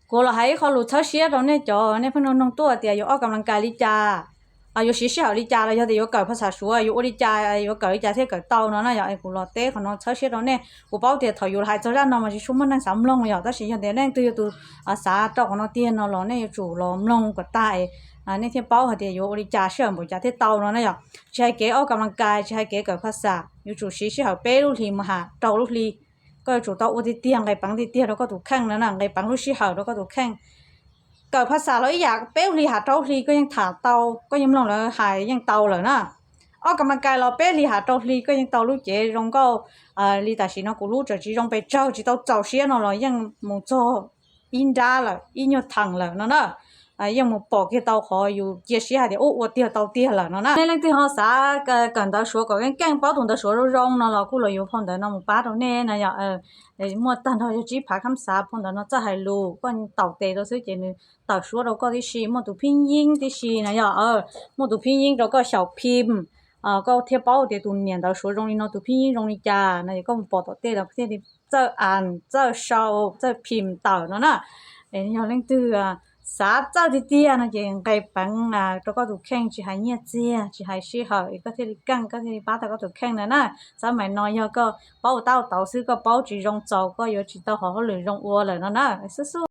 Kuv los hais ib qho lus txhawb siab rau nej cov nej pheej nug nug tuaj tias yuav ob kam las kais li cas, yuav siv sij hawm li cas los yog tias yuav kawm phas xas Suav yuav ua li cas, yuav kawm li cas thiaj kawm tau no na yom. Kuv los teb qhov no txhawb siab rau nej. Kuv paub tias thaum yus hais txog zaj no mas tsis tshua muaj neeg xav mloog yom, tab sis yog tias leej twg yog tus xav rau qhov no tiag no los nej yuav tsum los mloog kom tag, nej thiaj paub hais tias yuav ua li cas sij hawm npaum cas thiaj tau no na yom. Tsis hais kev ob kam las kais, tsis hais kev kawm phas xas, yuav tsum siv sij hawm peb lub hlis mus has rau lub hli. Koj yuav tsum tau ua tiag tiag, nqis peev tiag tiag rau koj tus kheej no na, nqis peev lub sij hawm rau koj tus kheej. Kawm phas xas los ib yam, peb lub hlis has rau lub hli koj yeej tham tau, koj yeej mloog lawv hais yeej tau lawm na. Ob kam las kais los peb hlis has rau hli koj yeej tau lub cev zoo nkauj li tam sim no kuv lub tseem tsis zoo pes tsawg, tsis tau txaus siab no los yeej mus txog ib nrab lawm, ib nyuag theem lawm no na. Yeej mus pom kiag tau qhov yus cia siab hais tias ua tiag tau tiag lawm no na. Nej leej twg ho xav kawm ntawv Suav kom keej keej, paub tus ntawv Suav zoo zoo no los kuj los yuav phau ntawv no mus pab rau nej na yom. Muaj tag nrho yog tsib phav khab xav, phau ntawv no txawj hais lus, koj taum tes rau xwb ces nws tawm suab rau koj tib si, muaj tus phib yeeb tib si na yom. Muaj tus phib yeeb rau koj xyaum phim, koj thiaj paub tias tus niam ntawv Suav zoo li no, tus phib yeeb zoo li cas no es koj mus pom tom tej los thiaj li txawj as, txawj sau, txawj phim tawm no na. Yog leej twg xav txawj tiag tiag no ces nqis peev rau koj tus kheej, tsis hais nyiaj txiag, tsis hais sij hawm es koj thiaj li keej, koj thiaj li pab tau koj tus kheej na na. Xab maim no yog koj paub ua tab ua tauv xwb, koj paub tsis zoo txaus koj yuav tsis tau hauv hauj lwm zoo ua lawm no na. Xub xub.